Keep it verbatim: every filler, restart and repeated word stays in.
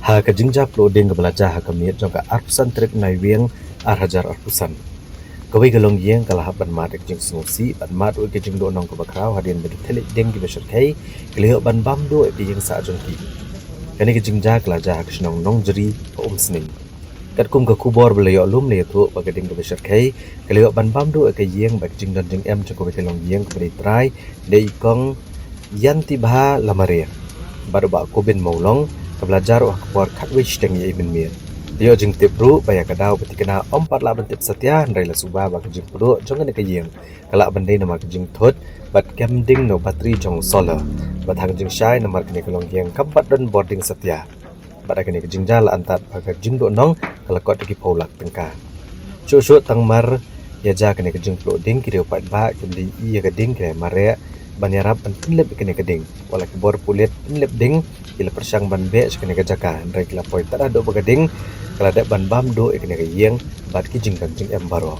Ha ka jingjia pluh ding kaba la jia ha ka miet jong ka arphew san tarik Naiwieng arhajar arphew san, kawei ka longïing ka la hap ban mad ïa ka jingsngewsih bad mad ruh ïa ka jingduhnong kaba khraw hadien ba ki thylliej ding kiba shyrkhei ki la ïoh ban bam duh ïa ka ïing sah jong ki. Kane ka jingjia ka la jia ha ka shnong Nongjri ha Umsning. Katkum ka khubor ba la ïoh lum la ïathuh ba ka ding kaba shyrkhei ka la ïoh ban bam duh ïa ka ïing bad ka jingdon jingem jong kawei ka longïing kaba dei trai, dei i Kong Ïantibha Lamare bad u Bah Kobin Mawlong, kaba la jia ruh ha ka por khatwei shiteng ïa i mynmiet. La ïoh jingtip ruh ba ïa ka daw ba thikna ym pat lah ban tip satia, hynrei la suba ba ka jingpluh jong kane ka ïing ka lah ban dei namar ka jingthut bad kem ding na u batri jong u solar, bad ha ka jingshai namar kane ka longïing kam pat don bording satia. Bad ha kane ka jingjia la antad ba ka jingduhnong ka la kot da ki phew lak tyngka. Shuh shuh tang mar ïa jia kane ka jingpluh ding, ki riew paidbah kim da ïohi ïa ka ding, ki la mareh ban ïarap ban pynlip ïa kane ka ding. Wat la ki bor pulit pynlip ding ki la pyrshang ban beh sha kane ka jaka, hynrei ki la poi tad haduh ba ka ding ka la dep ban bam duh ïa kane ka ïing bad ki jingdon jingem baroh.